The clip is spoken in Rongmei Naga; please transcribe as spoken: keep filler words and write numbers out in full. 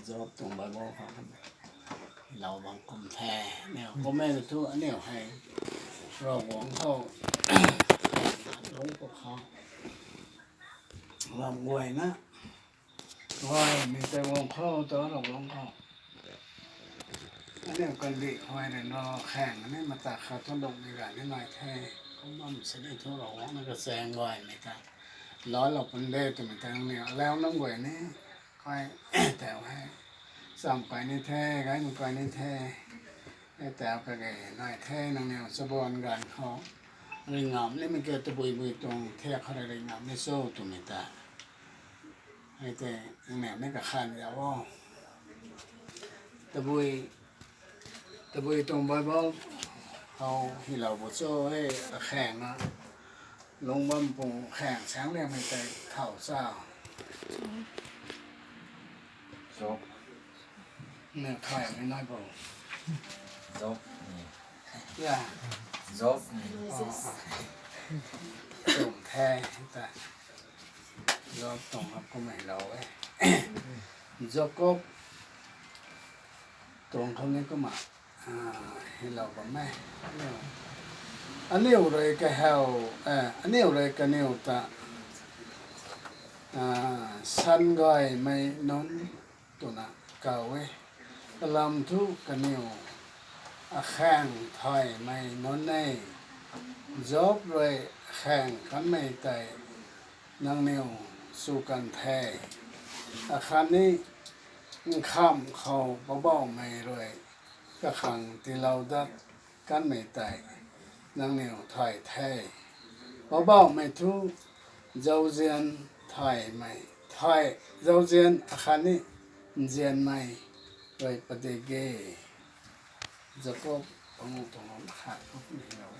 Job tuang Bible khou lou bam kum the. Aniu kum e thu aniu hei Ravguangc khou lungc pw khou lam guayna guaymei tei guang khou ta Ravguangc khou aniu kandih huay rui na khaeng ni mata khat thu lungmei gay ni nai the. Kum bam sini thu Ravguangc na kachaeng guaymei ta laalou pun de twmei ta aniu alau nunc guay ni kai tau hei cham kai ni the, gaymei kai ni the. Hei tau kage nai the, nangniw chabuan ganv khou ringh ngam nimei ke tabui bui tuang thiak khou rui ringh ngam ni cho twmei ta hei tei nangniw ni kakhan zau o. Tabui, tabui tuang Bible khou hylou bu cho e, kakhaeng na lungc bam pung khaeng saeng liangmei tei thau cha. Job. Ni thaymei nai bo. Job ni. Ya. Job ni. Tum the ta. Job tuang kumei lou e. Jakob tuang khou ni kumna hylou bam e. Aniu rui kahaw, aniu rui kaniw ta san gaymei nunc twna kaw e. Kalam thu kaniw akhaeng thaymei nunc e. Job rui akhaeng kanmei tei nangniw sw kan the. Akhatni nkham khou Poubauhmei rui kakhang tiilou dat kanmei tei nangniw thay the. Poubauhmei thu zauzian thaymei, thay, zauzian akhatni nzianmei rui padik e. Jakob panguh tuang khat khou ni lou.